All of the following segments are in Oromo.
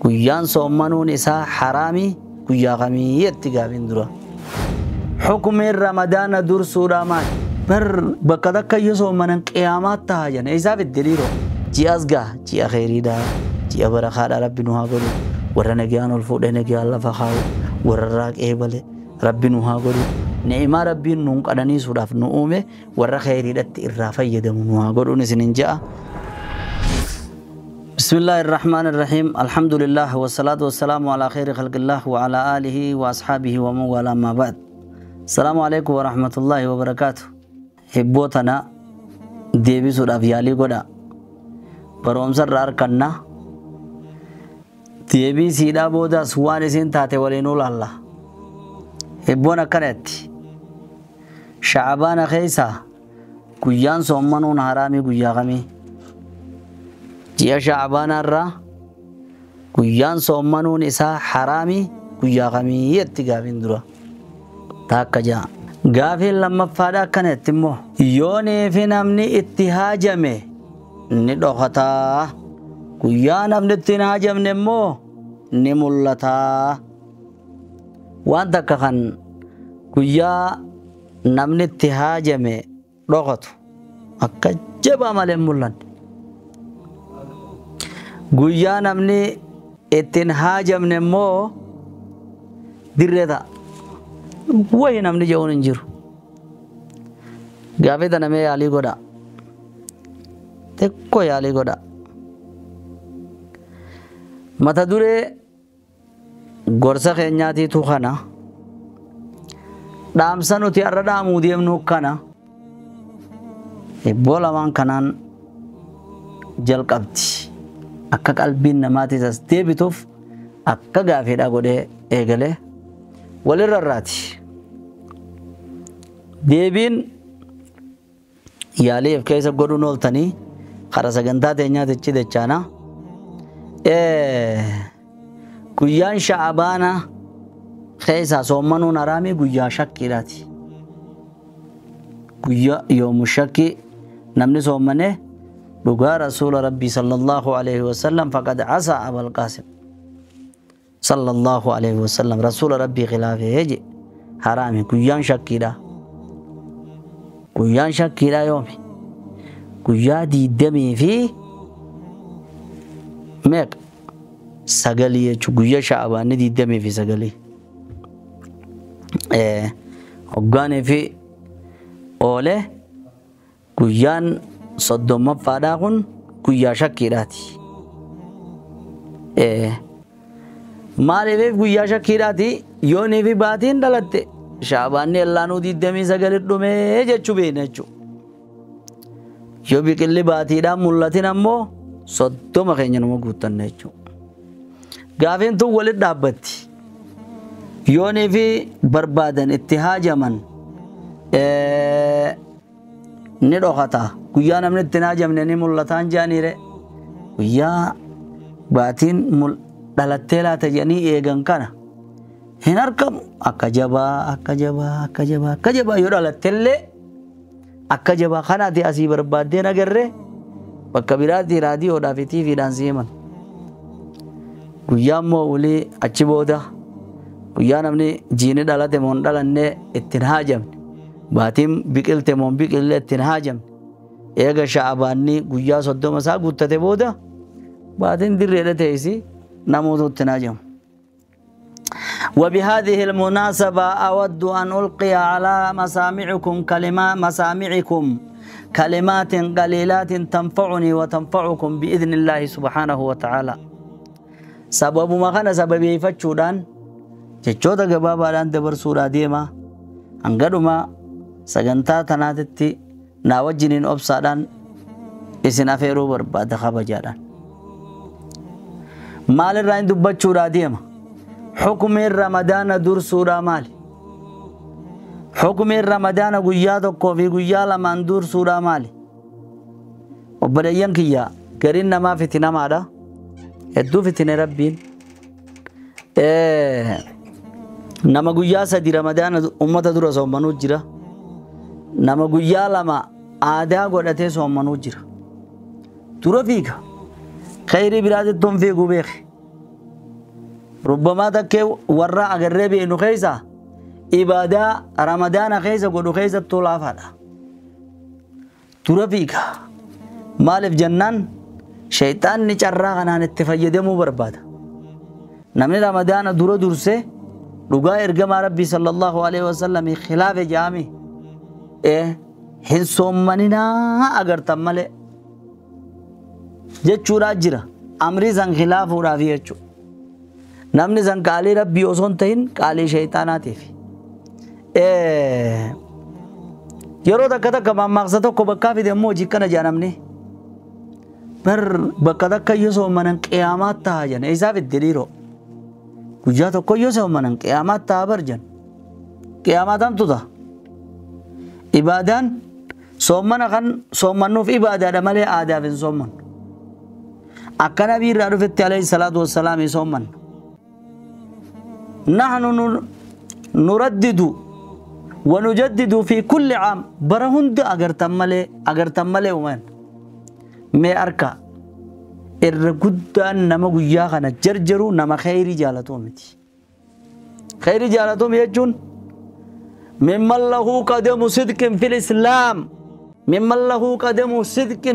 Guyyaan soommanuun isaa haraami guyyaa kamiyyatti gaafiin dura. Hukumiin Ramadaana dursuudhaa maali? Bar bakka takka iyyuu soommanan qiyaamaa ta'a jenna. Isaaf itti dhiiroo. Ji'as gaa ji'a kheyriidhaa ji'a barakaadhaa Rabbi nu haa godhu. Warra nagaan ol fuudhee nagaan lafa kaa'u warra irraa qeebale Rabbi nu haa godhu. Ni'imaa Rabbiin nuun qananiisuudhaaf nu uume warra kheyriidhatti irraa fayyadamu nu haa godhuun isinin ja'a. بسم الله الرحمن الرحيم الحمد لله والصلاة والسلام على خير خلق الله وعلى آله وأصحابه ومن والاه ما بعد السلام عليكم ورحمة الله وبركاته. هبوتنا ديبي سورة فيالي قدا برومسر راركنا ديبي سيدا بودا سواني سين تاتي ولينو الله هبونا كانت شعبان خيسا قيان سومنون حرامي قيا غمي ji'a shacbaanarraa guyyaan soommanuun isaa haraami guyyaa kamiyyatti gaafiin dura taakka ja'a. Gaafiin lammaffaadha akkanatti immoo yoonii fi namni itti haajame ni dhokataa guyyaa namni itti hin haajamne immoo ni mul'ataa. Waan takka kan guyyaa namni itti haajame dhokatu akka jabaa malee hin mul'anne. Guyyaa namni ittiin haajamne immoo dirree ta'a. Wayi namni je'uun hin jiru. Gaafii tana mee yaalii godha. Xiqqoo yaalii godha. Mata duree gorsa keenyaatiitu kana. Dhaamsa nuti har'a dhaamuu deemnu kana. Hibboo lamaan kanaan jalqabdi. Akka qalbiin namaatis as deebituuf akka gaafiidha godhee eegalee walirra irraati. Deebiin yaaliif keessa godhuun ooltanii karaa sagantaa teenyaatichi dachaana. Guyyaan sha'abaana keessaa soommanuun haraamii guyyaa shakkiidhaati. Guyyaa yoomu shakkii namni soommanee dhugaa rasuula rabbii sallallahu alaihi wasallam faqad asaa abal qaasim sallallahu alaihi wasallam rasuula rabbii khilaafee je haraami guyyaan shakkiidha. Guyyaan shakkiidha yoomi guyyaa 29 jechuun guyyaa sha'abaanni 29. Hoggaanii fi oolee guyyaan 30ffaadhaa kun guyyaa shakkiidhaati. Maaliif guyyaa shakkiidhaati? Yoonii fi baatiin dhalatte shaabaanni ellaanuu 29 dhumee jechuu beekna jechuudha. Yoo biqilli baatiidhaan mul'atin ammoo 30 keenya numa guuttanna jechuudha. Gaafiin tun walitti dhaabbatti. Yoonii fi barbaadan itti haajaman ni dhokata. Guyyaa namni itti hin haajamne ni mul'ataan jedhaniire. Guyyaa baatiin dhalattee laata jedhanii eegan kana hin argamu. Akka jabaa akka jabaa akka jabaa akka jabaa yoo dhalattellee akka jabaa kanaati asii barbaaddeen agarree bakka biraatti raadiyoodhaa fi tiiviidhaan si himan. Guyyaa immoo olii achi booda guyyaa namni jiini dhalate moo hin dhalannee ittiin haajamne baatiin biqilte moo hin biqille ittiin haajamne eega sha'abaanni guyyaa 30 isaa guuttate booda baatiin dirreedha teessi namoota ittiin haajamu. وبهذه المناسبة أود أن ألقي على مسامعكم كلمات قليلات تنفعني وتنفعكم بإذن الله سبحانه وتعالى. سبب ما كان سببي فتشودان jechoota gabaabaadhaan dabarsuudhaa deema. Hangadhuma sagantaa tanaatitti naa wajjiniin obsaadhaan isin afeeruu barbaada kabajaadhaan. Maalirraa hin dubbachuudhaa deema? Hukumiin Ramadaana dursuudhaa maali? Hukumiin Ramadaana guyyaa 1 fi guyyaa 2 dursuudhaa maali? Obboleeyyan kiyya gariin namaa fitinamaadha. Hedduu fitine Rabbiin. Nama guyyaa 3 Ramadaana ummata dura soommanuu jira. Nama guyyaa 2 aadaa godhatee soommanuu jira. Dura fiiga. Khayrii biraatitti hin fiigu beeki. Rubbamaa takkee warra agarree beenu keessa ibaadaa Ramadaana keessa godhu keessattuu laafaadha. Dura fiiga. Maaliif jennaan shayxaanni carraa kanaan itti fayyadamuu barbaada. Namni Ramadaana dura dursee dhugaa ergamaa Rabbii sallallahu alaihi wasallam khilaafe jaami hin soommaninaa agartan malee jechuudhaa jira. Amrii san khilaafuudhaaf jechuudha. Namni san qaalii Rabbii osoo hin ta'in qaalii shayxaanaatiif. Yeroo takka takka mammaaksa tokko bakkaa fide immoo hojii kana jaa namni. Bar bakka takka yoo soommanan qiyaamaa ta'a jedhan. Eessaa fidde dhiiroo? Guyyaa tokko yoo soommanan qiyaamaa ta'a bar jedhan. Qiyaamaa tamtu ta'a. Ibaadaan soommana kan soommannuuf ibaadaadha malee aadaaf hin soommannu. Akka nabii irraa dhufetti alayhi salaatu wassalaam soommanna. نحن نردد ونجدد في كل عام برهند أجر تملي أجر تملي وين مي أركا الرجود أن نما جيا خنا جرجرو نما خيري جالتهم خيري جالتهم يجون ممن له قدم صدق في الإسلام ممن له قدم صدق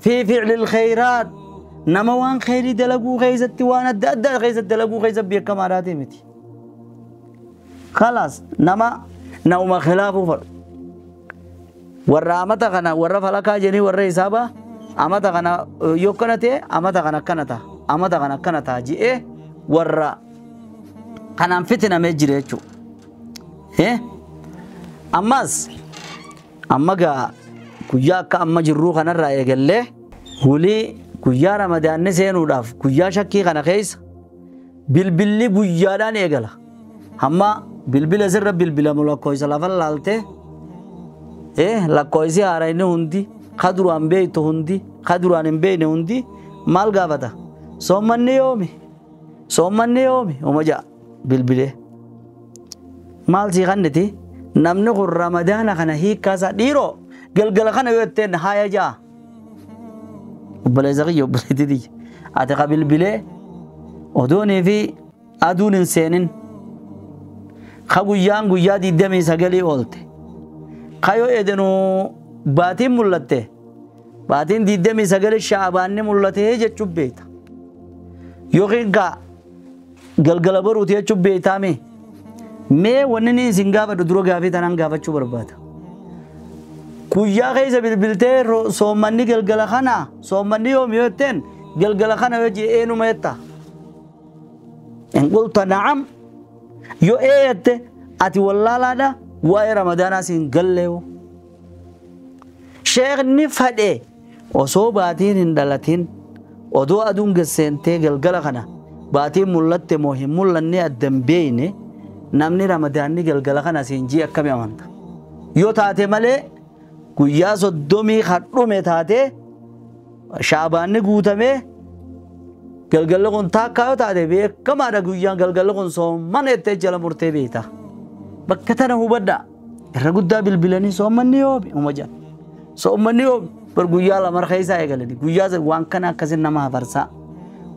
في فعل الخيرات نما وان خيري دلقو خيزت وانا دأدا خيزت دلقو خيزت بيكماراتي متي خلاص نما نوم خلافه فر ورا أمتا خنا ورا فلكا جني ورا إصابة أمتا خنا يوكنته أمتا خنا كنتا أمتا خنا كنتا جي إيه ورا خنا فتنة مجري شو إيه أماس أما جا كويا كأما جرو خنا رأي قال ولي guyyaa Ramadaanni seenuudhaaf guyyaa shakkii kana keessa bilbilli guyyaadhaan eegala. Hamma bilbila sirra bilbilamu lakkoofsa lafa laaltee lakkoofsi haaraa inni hundi ka duraan beektu hundi ka duraan hin beekne hundi maal gaafata? Soommanni yoomi? Soommanni yoomi? Uma ja'a bilbilee. Maal sii kanniti? Namni kun Ramadaana kana hiikkaasaa dhiiroo galgala kana yoo jetteen haaya ja'a. Obboleessa kiyya obboleettii tiyya. Ati ka bilbilee odoonii fi aduun hin seenin ka guyyaan guyyaa 29 oolte ka yoo edenuu baatiin mul'atte baatiin 29 shaabaanni mul'atee jechuun beekta. Yookiin ka galgala baruuti jechuun beektaame mee wanni inni isin gaafadhu dura gaafii tanaan gaafachuu barbaada. Guyyaa keessa bilbiltee soommanni galgala kana soommanni yoom yoo jetteen galgala kana yoo jee eenyuma jetta. In qulta na'am yoo ee jette ati wallaalaadha waa'ee Ramadaanaa siin galleewu. Sheekni fadhe osoo baatiin hin dhalatin odoo aduun gasseentee galgala kana baatiin mul'atte moo hin mul'anne adda hin beekne namni Ramadaanni galgala kana siin jee akkamii amanta. Yoo taate malee guyyaa 30 hadhume taate shaabaanni guutamee galgalli kun taakkaa yoo taate beekamaadha guyyaan galgalli kun soomman jettee jala murtee beekta. Bakka tana hubadhaa irra guddaa bilbilanii soommanni yoomi uma jedhan. Soommanni yoomi bar guyyaa lama keessaa eegalanii guyyaa waan kana akkasin nama hafarsaa.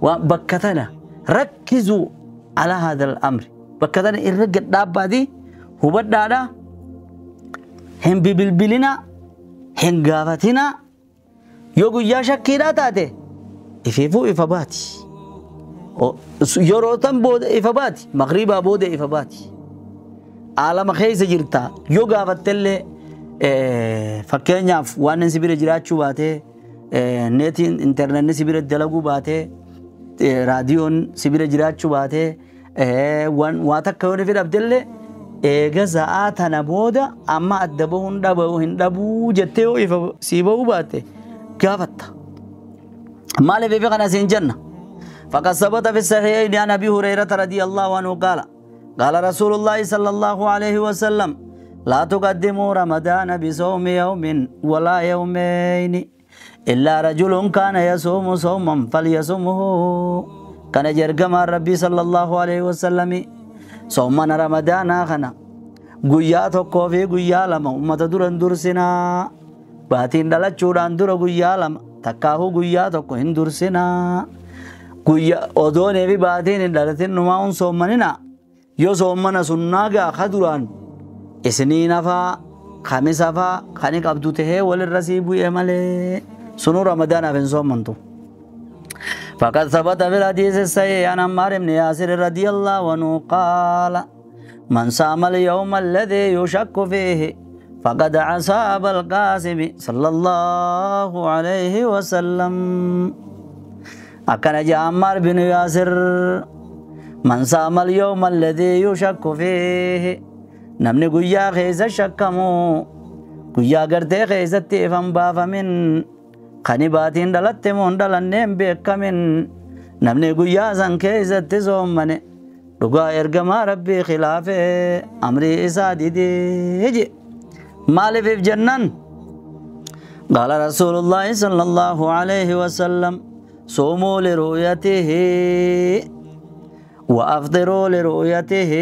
Waan bakka tana rakkizuu ala haadal amri bakka tana irra gad dhaabbaatii hubadhaadha hin bilbilina hin gaafatina yoo guyyaa shakkiidhaa taate ifiifuu ifa baati. Yeroo tan booda ifa baati magriibaa booda ifa baati. Alama keessa jirta yoo gaafattellee fakkeenyaaf waan inni si bira jiraachuu baatee neetiin intarneetni si bira dalaguu baatee raadiyoon si bira jiraachuu baatee waa takka yoo ni fidhabdellee eega sa'aa tana booda amma adda bahuun dhabuu hin dhabuu jettee yoo ifa sii bahuu baate gaafatta. Maaliif ifa kana siin jenna? فقد ثبت في الصحيحين عن أبي هريرة رضي الله عنه قال قال رسول الله صلى الله عليه وسلم لا تقدموا رمضان بصوم يوم ولا يومين إلا رجل كان يصوم صوما فليصمه. كان جرجم ربي صلى الله عليه وسلم صومنا رمضان خنا guyyaa tokkoo fi guyyaa lama ummata duran dursinaa baatiin dhalachuudhaan dura guyyaa lama takkaahuu guyyaa tokko hin dursinaa. Guyyaa odoonii fi baatiin hin dhalatin numaa hun soommanina. Yoo soommana sunnaa gaa ka duraan isiniin hafaa kamisa faa kani qabdu tahee walirra sii bu'e malee sunuu ramadaanaaf hin soommantu. فقد ثبت في الحديث الصحيح عن عمار بن ياسر رضي الله عنه قال من صام اليوم الذي يشك فيه فقد عصى أبا القاسم صلى الله عليه وسلم. أكن جاء عمار بن ياسر من صام اليوم الذي يشك فيه نمني قيا خيز شكمو قيا قرتي خيز التيفن باف من خني باتين دلت مون دلنين بكمن نمني قيا زن خيز التزومن رقا إرقما ربي خلافه أمري إسادي دي مالي في جنن. قال رسول الله صلى الله عليه وسلم صوموا لرؤيته وأفطروا لرؤيته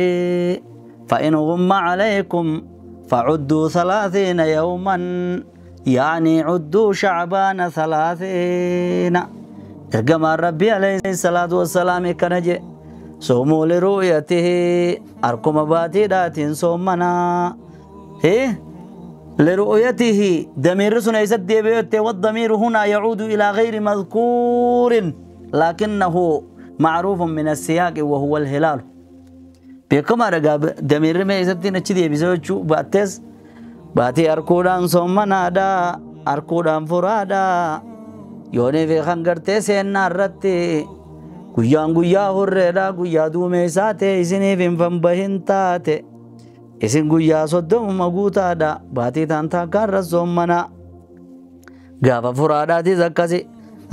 فإن غم عليكم فعدوا 30 يوما يعني عدوا شعبان 30. إرقم ربي عليه الصلاة والسلام كنجي صوموا لرؤيته أركم باتي دات صومنا إيه لرؤيته ضمير سنة يسد والضمير هنا يعود إلى غير مذكور لكنه معروف من السياق وهو الهلال. بكما رقاب ضمير ما يسد نشدي بيسوي باتس باتي أركودان صومنا دا أركودان فرادا يوني في خنقرتي سينا رتي guyyaan guyyaa hurreedha guyyaa duumeessaa ta'e isiniif hin fanbahin taate isin guyyaa 30 guutaadha baatii taan takkaarra soommana gaafa furaadhaatis akkasi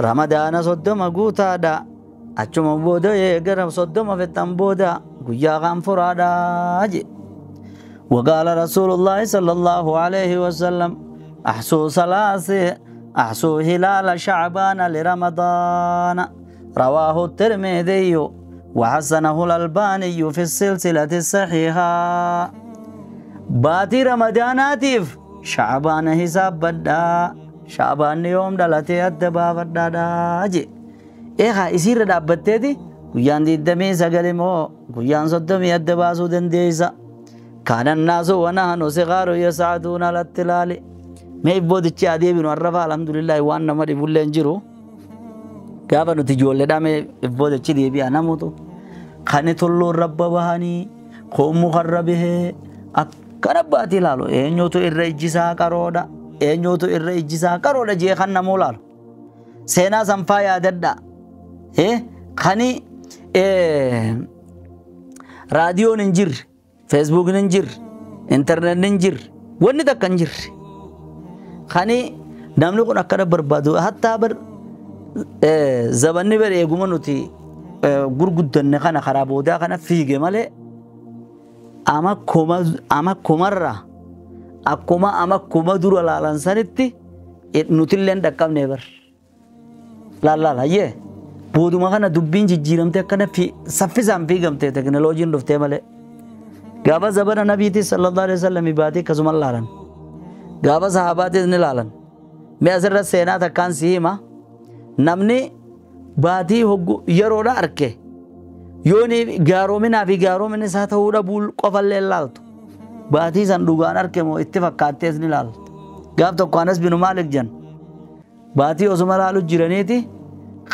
ramadaana 30 guutaadha achuma booda gara 30 fixan booda guyyaa kan furaadhaa je. وقال رسول الله صلى الله عليه وسلم أحسو ثلاث أحسو هلال شعبان لرمضان رواه الترمذي وحسنه الألباني في السلسلة الصحيحة. باتي رمضاناتيف شعبان حساب بدا شعبان يوم دلتي الدبا بدا داجي إيه إسير دابتتي guyyaan 29 moo guyyaan 30 adda baasuu dandeessa. كان الناس ونحن صغار يسعدون على التلال. mee ibboodichi adeeminu arrafa alhamdulillah waan nama dhibullee hin jiru. Gaafa nuti ijoolleedhaa mee ibboodichi deebi'a namutu kani tulluun rabba bahanii koommu karra bahee akkana baatii ilaalu eenyutu irra ijjisaa qaroodha eenyutu irra ijjisaa qaroodha jee kan namuu laalu. Seenaa sanfaa yaadadha. Kani raadiyoon hin jirre, feesbuukni hin jirre, intarneetni hin jirre, wanni takka hin jirre. Kani namni kun akkana barbaadu hattaa bar zabanni bar eeguma nuti gurguddanne kana karaa boodaa kana fiige malee ama kumarra akkuma ama kuma dura laalan sanitti nutillee hin dhaqqabne bar. Laal hayyee booduma kana dubbiin jijjiiramte akkana saffisaan fiigamte teknooloojiin dhuftee malee. Gaafa zabana nabiitis sallallahu alaihi wasallam baatii akkasuma laalan. Gaafa sahabaatis ni laalan. Mee asirra seenaa takkaan si hima namni baatii yeroodha arke yooni gaaroominaa fi gaaroominni isaa ta'uu dhabuu qofallee laaltu. Baatii san dhugaan arke moo itti fakkaattees ni laaltu. Gaaf tokko Anas binu Maalik jan baatii osuma laalu jiraniiti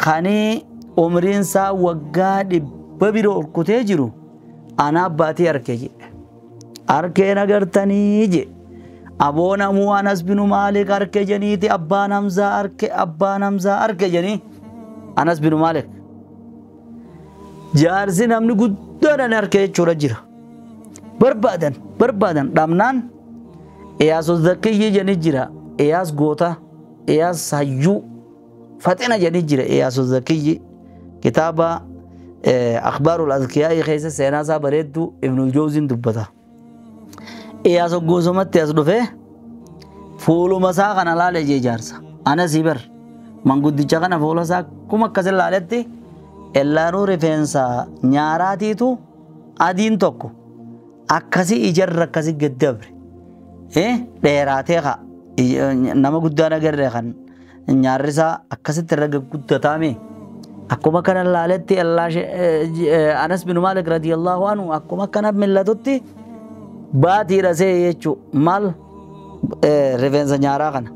kanii umriin isaa waggaa 100 biroo ol kutee jiru anaa baatii arke jedhe. Arkeen agartanii jedhe. Aboon ammoo Anas binu Maalik arke jeniiti abbaan Hamzaa arke abbaan Hamzaa arke jenii Anas binu Maalik. Jaarsi namni guddaadhaan arke jechuudha jira. Barbaadan barbaadan dhabnaan Iyyaasuu Zakkiyyi jeni jira. Iyyaas goota Iyyaas hayyuu faxina jeni jira Iyyaasuu Zakkiyyi kitaaba Akhbaarul Azkiyaa'ii keessa seenaa isaa bareedduu Ibnul Jawziin dubbata. Iyyaasuu gosumatti as dhufee fuuluma isaa kana laalee jee jaarsa. Anas bar manguddicha kana fuula isaa akkuma akkas laaletti ellaanuu rifeensa nyaaraatiitu adiin tokko akkasii ijarra akkasii gad dabre. Dheeraatee haa nama guddaan agarree kan nyaarri isaa akkasitti irra guddataame Akkuma kana laaletti Anas bin Maalik radiyallahu anhu akkuma kana millatutti baatiidha see jechuu maal rifeensa nyaaraa kana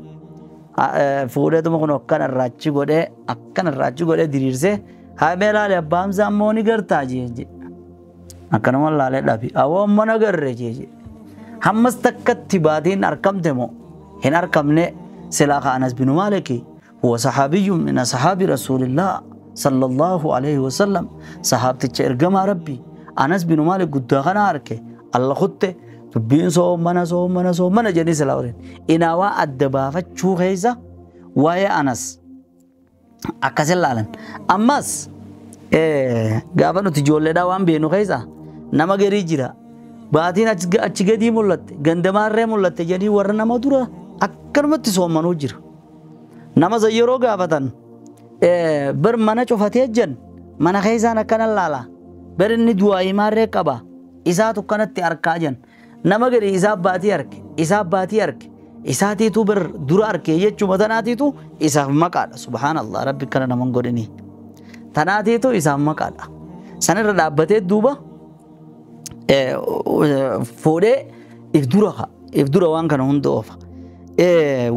fuudheetuma kun akkana irraachi godhee akkana irraachi godhee diriirsee haa mee laale abbaa Hamzaa ammoo ni gartaa jee akkanuma laalee dhabi awoo amma na garre jee hammas takkatti baatiin arkamte moo hin arkamne silaa ka Anas bin Maalik huwa saxaabiyyun min asxaabi rasuulillah sallallahu alaihi wasallam saxaabticha ergamaa rabbi Anas bin Maalik guddaa kana arke alla kutte dubbiin soomana soomana soomana jedhanii silaa waliin inaawaa adda baafachuu keessa waa'ee Anas akkasin laalan. Ammas gaafa nuti ijoolleedhaa waan beenu keessa nama garii jira baatiin achi gadii mul'atte gandamaarree mul'atte jedhanii warra nama dura akkanumatti soomanuu jira. Nama san yeroo gaafatan bar mana cufatee jan mana keessaan akkana laala bar inni du'aa himaarree qaba isaatu kanatti arkaa jan nama gadi isaa baatii arke isaa baatii arke isaatiitu bar dura arke jechuma tanaatiitu isaaf maqaadha. Subhaanallah rabbi kana naman godhini tanaatiitu isaaf maqaadha. Sanirra dhaabbatee duuba fuudhee if dura if dura waan kana hunda oofa.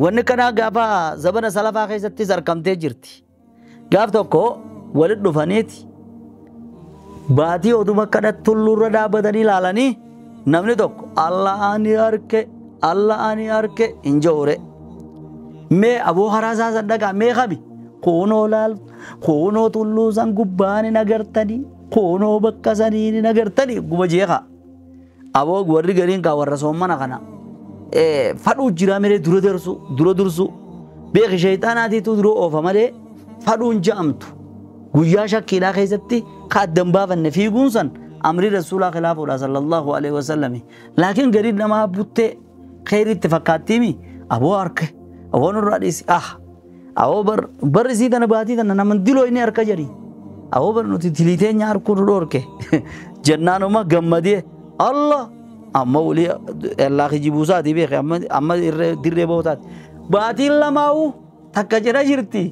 Wanni kana gaafa zabana salafaa keessattis argamtee jirti. Gaaf tokko walitti dhufaniiti baatii oduma kana tulluurra dhaabbatanii ilaalanii namni tokko Allah ani arke Allah ani arke hin joore. Mee aboo haraasaa san dhaqaa mee qabi kunoo laal kunoo tulluu san gubbaan hin agartanii kunoo bakka sanii hin agartanii guba jeeqa. Aboo warri gariin kaa warra soommana kana fadhuu jira malee dura dursu dura dursu beeki shayxaanaatiitu dura oofa malee fadhuun ja'amtu guyyaa shakkiidhaa keessatti ka addan baafanne fiiguun san amrii rasuulaa khilaafuudha sallallahu alaihi wasallam. Laakiin gariin namaa buttee kheyriitti fakkaattiimi aboo harka aboo nurraa dhiisi ah aboo bar isii tana baatii tana naman diloo inni harka jedhi aboo bar nuti tiliteenya harkuu nu dhoorke jennaanuma gammadee Allah amma walii allaa kijibuusaati beeke amma dirree bootaati baatiin lamaa'u takka cina jirti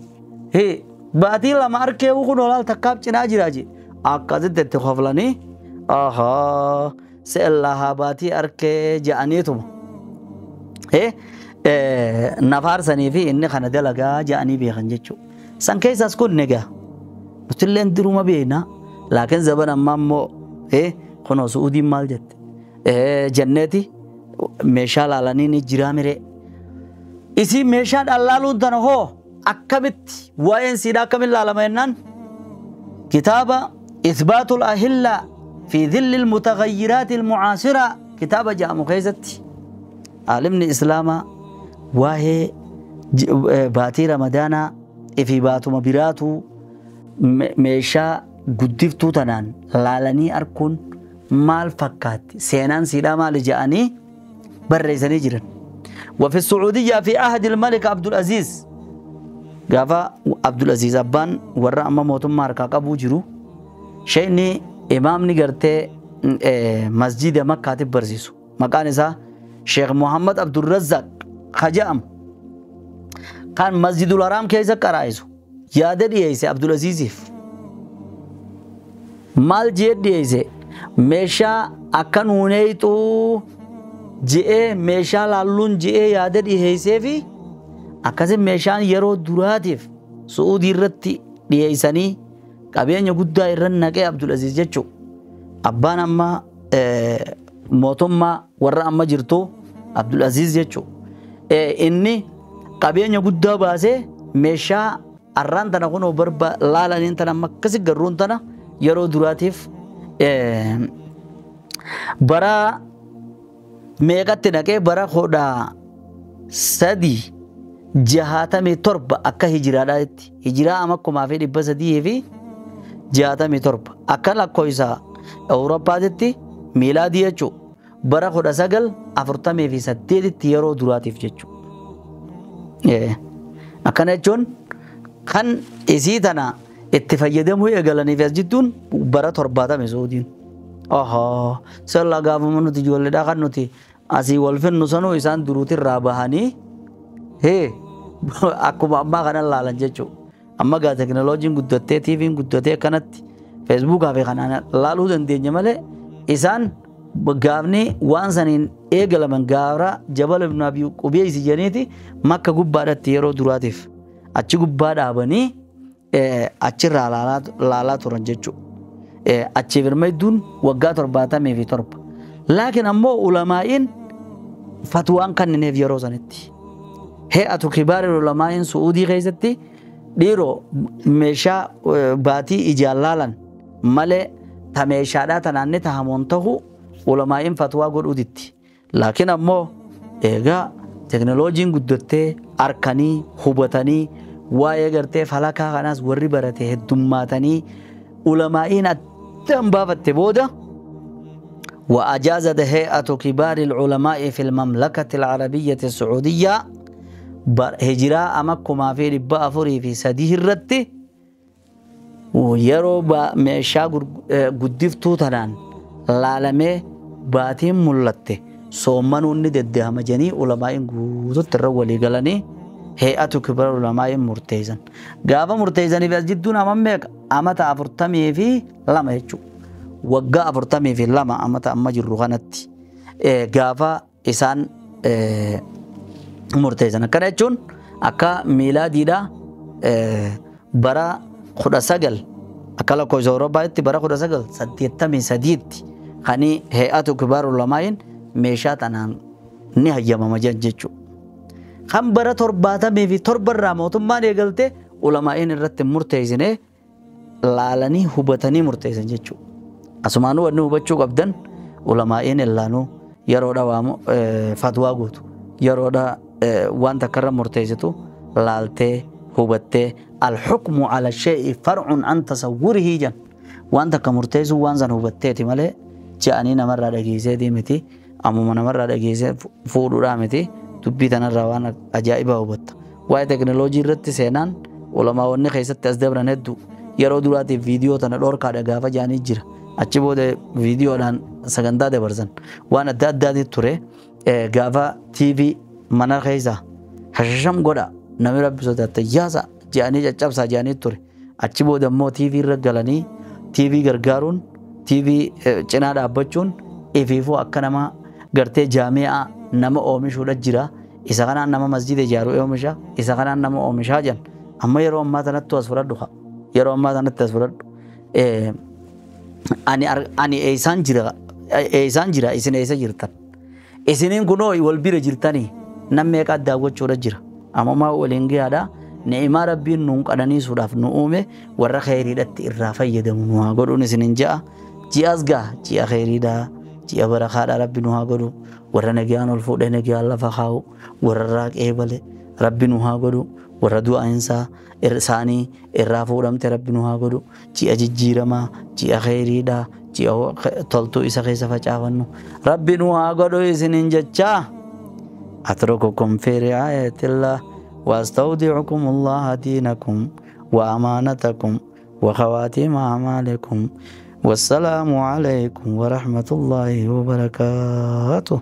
baatiin lama harkeewu kun olaal takkaaf cinaa jira je akkasitti itti koflanii ahaa se'ellaahaa baatii harkee je'aniituma nafaarsanii fi inni kana dalagaa je'anii beekan jechuudha. San keessaas kun egaa nutilleen duruma beekna laakiin zaban ammaa immoo kunoo Su'uudiin maal jette jenneeti meeshaa laalanii ni jiraa miree. Isii meeshaan laaluun tana hoo akkamitti waa'een siidhaa akkamiin laalama jennaan kitaaba Ithbaatul Ahillaa fi dhilli almutaghayyiraati almucaasiraa kitaaba jedhamu keessatti aalimni islaamaa waa'ee baatii ramadaanaa fi baatuma biraatu meeshaa guddiftuu tanaan laalanii arkuun maal fakkaatti seenaan siidhaa maali jedhanii barreessanii jiran. وفي السعودية في عهد الملك عبد العزيز قافا عبد العزيز أبان ورا أما موتم ماركا قبو جرو شيني إمام نقرتي مسجد مكة تبرزيسو مكان إسا شيخ محمد عبد الرزاق خجام كان مسجد الحرام كيسا كرايسو يادر يسي عبد العزيز مال جيد يسي meeshaa akka nuuneetu je'ee meeshaa laalluun je'ee yaada dhiheessee fi akkasii meeshaan yeroo duraatiif Su'uudii irratti dhiheessanii qabeenya guddaa irra naqee Abdulaziz jechuudha. Abbaan amma mootummaa warra amma jirtu Abdulaziz jechuudha. Inni qabeenya guddaa baasee meeshaa arraan tana kunoo barba laalaniin tana amma akkasii garruun tana yeroo duraatiif bara meeqatti naqee bara 1367 akka hijiraadhaatti hijiraa ama 1367 akka lakkoofsa Awurooppaatti miilaadii jechuudha bara 1948 yeroo duraatiif jechuudha. Akkana jechuun kan isii tana itti fayyadamuu eegalaniif as jidduun bara 70 Suudiin. Ahaa salla gaafuma nuti ijoolleedhaa kan nuti asii wal finnu sanuu isaan duruutirraa bahanii akkuma ammaa kana laalan jechuudha. Amma gaa teknooloojiin guddattee TV'n guddatee kanatti Feesbuukaa fi kanaan laaluu dandeenya malee isaan gaafni waan saniin eegalaman gaara Jabal ibn Abi Qubeys jedhaniiti Makka gubbaadhatti yeroo duraatiif achi gubbaa dhaabanii achirraa laalaa turan jechuudha. Achi firma hedduun waggaa 77. Laakiin ammoo ulamaa'iin fatwaan kennineef yeroo sanitti. He'atu kibaari ulamaa'iin Su'uudii keessatti dhiiroo meeshaa baatii ijaan laalan malee ta meeshaadhaa tanaanni tahamoon ta'u ulamaa'iin fatwaa godhuutitti. Laakiin ammoo egaa teknooloojiin guddattee harkanii hubatanii waa'ee gartee falakaa kanaas warri barate heddummaatanii ulamaa'iin addaan baafatte booda وأجازت هيئة كبار العلماء في المملكة العربية السعودية هجراء مكة في ربا أفري في سديه الرت ويرو ميشا قدفتو تنان لالمي باتين ملته صومنو ندده مجاني علماء قوتو ترولي قلني هيئة كبار العلماء مرتيزن قابا مرتيزن في أسجدون أمامك أمتا أفرتمي في لما يجو waggaa 42 amata amma jirru kanatti gaafa isaan murteessan. Akkana jechuun akka miilaadiidha bara 19 akka lakkoofsa Awurooppaatti bara 1983tti kan he'atu kibaar ulamaa'iin meeshaa tanaan ni hayyamama jechuudha. Kan bara 77 irraa mootummaan eegalte ulamaa'iin irratti murteessinee laalanii hubatanii murteessan jechuudha. Asumaanuu wanni hubachuu qabdan ulamaa'iin illaanuu yeroodha waamu fatwaa gootu yeroodha waan takkarra murteessitu laaltee hubattee alxukmu ala shay'i farcun an tasawwurihi jan waan takka murteessuu waan san hubatteeti malee je'anii namarraa dhageesseetii miti ammuma namarraa dhageessee fuudhuudhaa miti dubbii tanarraa waan ajaa'ibaa hubatta. Waa'ee teknooloojii irratti seenaan ulamaawwanni keessatti as dabran hedduu yeroo duraatiif viidiyoo tana dhorkaadha gaafa jaanii jira. Achi booda viidiyoodhaan sagantaa dabarsan waan adda addaati ture gaafa TV mana keessa hashasham godha namni rabbi sodaata yaasa jedhanii caccabsaa jedhanii ture. Achi booda immoo TV irra galanii TV gargaaruun TV cinaa dhaabbachuun ifiifuu akka nama gartee jaami'aa nama oomishuudha jira. Isa kanaan nama masjida ijaaru oomisha isa kanaan nama oomishaa jedhan. Amma yeroo ammaa tanatti as fudhadhu yeroo ammaa tanatti as fudhadhu. Ani eessaan jira isin eessa jirtan isiniin kunoo wal bira jirtanii nam meeqa daawwachuudha jira amma maa waliin gahaadha ni'imaa rabbiin nuun qananiisuudhaaf nu uume warra khayriidhatti irraa fayyadamu nu haa godhuun isinin ja'a ji'as gaha ji'a khayriidha ji'a barakaadha rabbi nu haa godhu warra nagaan ol fuudhee nagaan lafa kaa'u warra irraa qeebale rabbi nu haa godhu warra du'aansaa isaanii irraa fuudhamte rabbi nu haa godhu ji'a jijjiiramaa ji'a khayriidha ji'a toltuu isa keessa facaafannu rabbi nu haa godhu isinin jechaa atrukukum fi ri'aayatillah واستودعكم الله دينكم وأمانتكم وخواتيم أعمالكم والسلام عليكم ورحمة الله وبركاته.